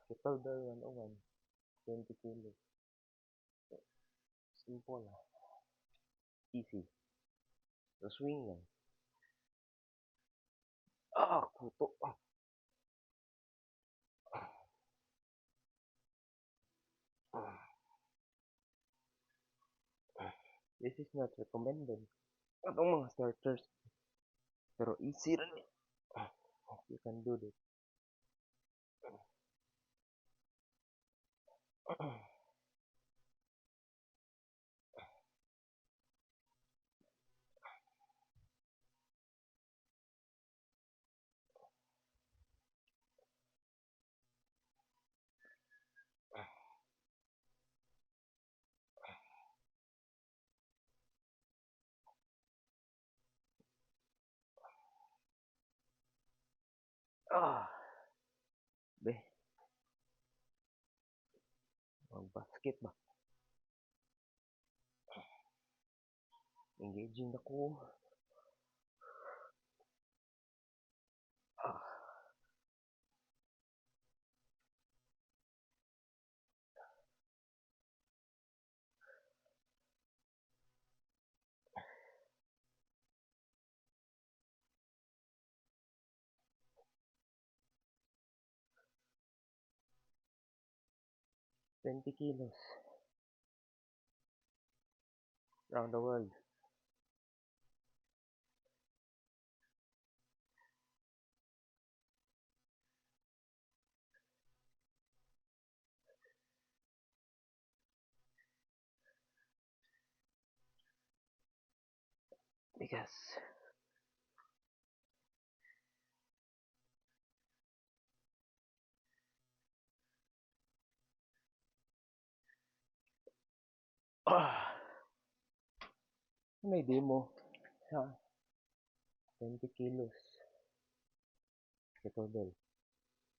Kettlebell 101, 20 kilos. So, simple ah. Easy. So, swing lang. Ah, kuto. Ah. This is not recommended atong mga starters. Pero easy ra ni. You can do this. Ah. Be. Mag basket ba? Engaging ako. Ah. 20 kilos. Round the world. Because ah, may demo sa 20 kilos kettlebell.